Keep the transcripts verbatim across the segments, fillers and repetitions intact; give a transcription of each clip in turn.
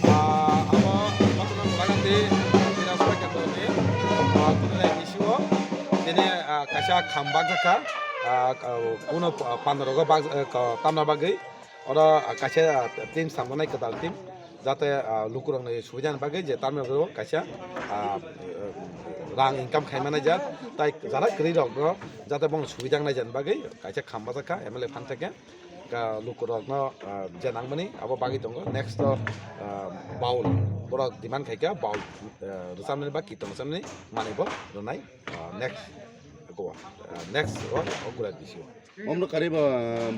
Ah, abo Mahatma Gandhi International Centre ni, ah, tini lai bisio tini, ah, kaisa kham bakjak kha, ah, kuno pandra rogo bak-, eh, tamna bagwi oro, ah, kaisa, ah, team samnai kwtal team, jate, ah, lukurokni subidani bagwi je tamna rogo kaisa, ah, rang income khaimani jat, tai jara kwrwi rokno jate bono subida wngnai jani bagwi kaisa kham bakjak kha M L A phan theke. Ka lukurokno, ah, je nangmani abo bagwi tongo. Next to, ah, baul, borok demand khaikha baul, ah, rwchabnani ba kirtan rwchabnani manwi bo rwnai, ah, next go, ah, next o, o gura bisio. Omno kariba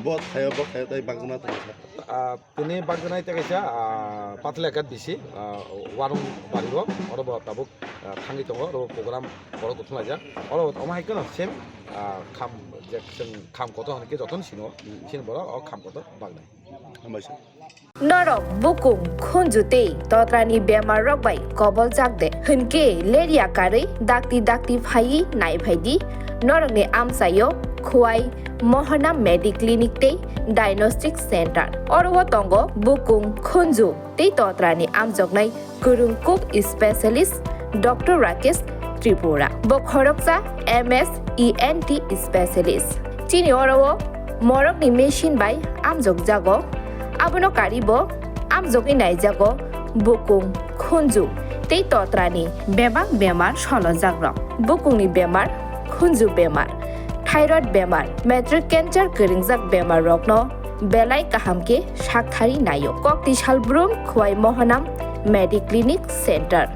bo thayo, bo thayo tai bagna tongsa. Ah, tini bagna ite kaisa, ah, Patlagat bisi, ah, warung bario, oro bo tabuk, ah, thangwi tongo, oro program borok kuthum laijak. Oro omo hai kheno same, ah, kham, je chwng kham kotor hwn khe jotono sino, sini borok o kham kotor bagnai. Hambai se. Norok bukung, khunju tei totrani bemar rok bai koboljak de hwn khe leria karwi dakti dakti phaiwi nai phai di norokni amchaio Khwai Mohana Medi Clinic tei Diagnostic Center. Oro o tongo bukung, khunju tei totrani amjoknai kwrwng kuk specialist Doctor Rakesh Tripura. Bo khoroksa M S E N T specialist. Chini oro o morokni machine bai amjokjago. Abono karibo amjokwi naijago bukung, khunju tei totrani bebak bemar solojakrok. Bukungni bemar, khunju bemar, thyroid bemar, matric cancer kwrwngjak bemar rokno belai kaham khe sakthari naio. Kokti Salbrum Khwai Mohanam Medi Clinic Center.